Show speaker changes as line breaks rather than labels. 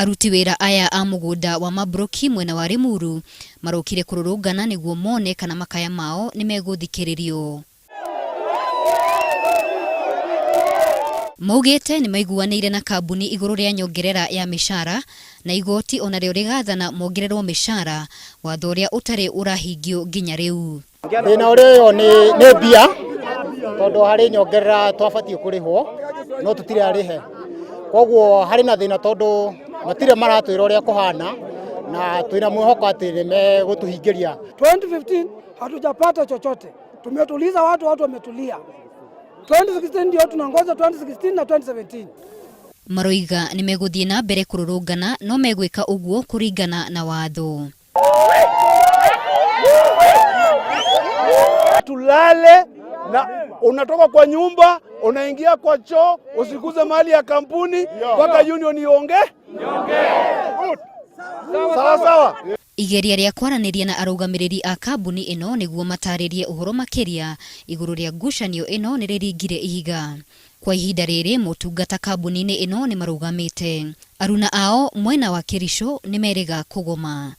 Aruti wĩra aya a mũgũnda wa Mabroki mwena wa Limuru marokire kũrũrũngana nĩguo mone kana makaya mao nĩmegũthikĩrĩrio. Maugĩte nĩmaiguanĩire na kambuni igũrũ rĩa nyongerera ya mĩcara na igoti onarĩo rĩgathana mongererwo mĩcara, watho ũrĩa ũtarĩ ũrahingio nginya rĩu.
Thĩna ũrĩa ũyũ nĩ nĩ mbia tondũ harĩ nyongerera twabatiĩ kũrĩhwo no tũtirĩ arĩhe koguo harĩ na thĩna tondũ matirĩ maratwĩra ũrĩa kũhana na twĩna mwĩhoko atĩ nĩ megũtũhingĩria.
2015 hatujapata chochote, tumetuliza watu, watu wametulia. 2016 ndio tunangoja 2016 na 2017.
Maroiga nĩ megũthiĩ na mbere kũrũrũngana no megwĩka ũguo kũringana na watho.
Tulale na unatoka kwa nyumba unaingia kwa choo, usikuze mali ya kampuni mpaka union ionge. Sawa sawa.
Igeria rĩa kwaranĩria na arũgamĩrĩri a kambuni ĩno nĩguo matarĩrie ũhoro makĩria igũrũ rĩa ngucanio ĩno nĩ rĩringire ihiga. Kwa ihinda rĩrĩ motungata kambuni-inĩ ĩno nĩ marũgamĩte. Aruna ao mwena wa Kericho nĩ merĩga kũgoma.